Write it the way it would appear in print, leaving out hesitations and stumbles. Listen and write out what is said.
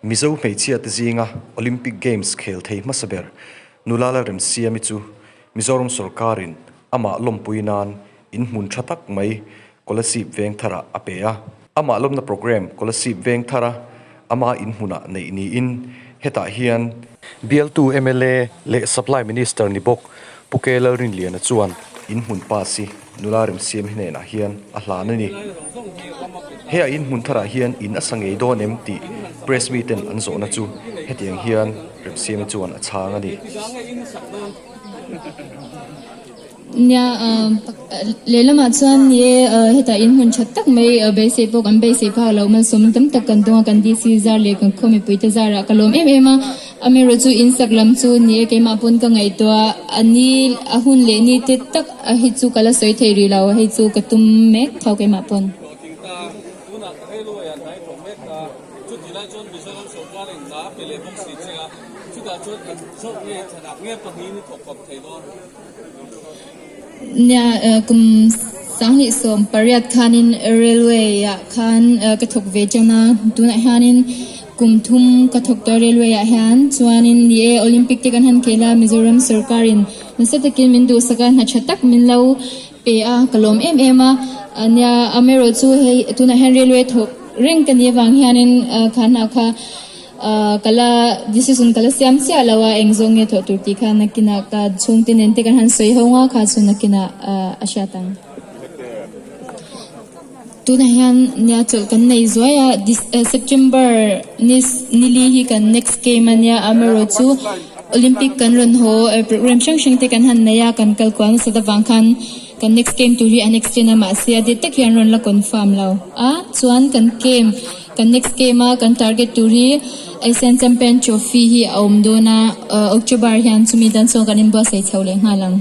Mizo hmeichhia te zinga Olympic Games khel thei hmasa ber nula Lalremsiami chu Mizoram sawrkarin amah lawmpui nan inhmun tha tak mai Kolasib Vengthara a pe a. Amah lawmna programme Kolasib Vengthara ama inhmunah neih niin hetah hian Bialtu mla leh Supply Minister ni bawk Pu K Lalrinliana chuan inhmun pass hi nula remsiam hnenah hian a hlan a ni. He a inhmun tharah hian in a sa ngei dawn em tih press miten an zawhna chu hetiang hian remsiami chuan a chhang a ni. Nia, lehlamah chuan ni e, hetah inhmun tha tak mai beisei pawh kan beisei phak lo, malsawmna tam tak kan dawng a, kan DC zar leh kan khaw mipuite zarah ka lawm em em a, amaherawh chu insak lam chu ni e keimah pawn ka ngaihtuah a ni, a hun leh ni te tak hi chu ka la sawi thei rih lo, hei chu ka tum mek tho keimah pawn. Nia, kum 2018 khanin railway ah khan ka thawk ve tan a, tunah hianin kum thum ka thawk tawh railway ah hian chuanin ni e Olympic te kan han khel a, Mizoram sorkarin nasa takin min duhsak a, hna tha tak min lo pe a, ka lawm em em a, nia amaherawh chu hei tunah hian railway thawk reng ka nih avang hianin kha hna kha Ka la decision ka la siam chiah lo a, eng zawng nge thawh tur tih kha nakinah ka chhungte nen te kan han sawi ho nga kha chu nakinah a hriat ang. Tunah hian nia chawlh kan nei zuai a, September ni nili hi kan next game a nia, amaherawh chu Olympic kan rawn haw program hrang hrang te kan han nei a, kan kal kual nasat avang khan kan next game tur hi an extend a, mahse a date tak hi an rawn la confirm lo a, chuan kan game Kan next game a kan target tur hi Asian Champion Trophy hi a awm dawn a, October hian chumi dan chuan kan inbuatsaih chho leh nghal ang.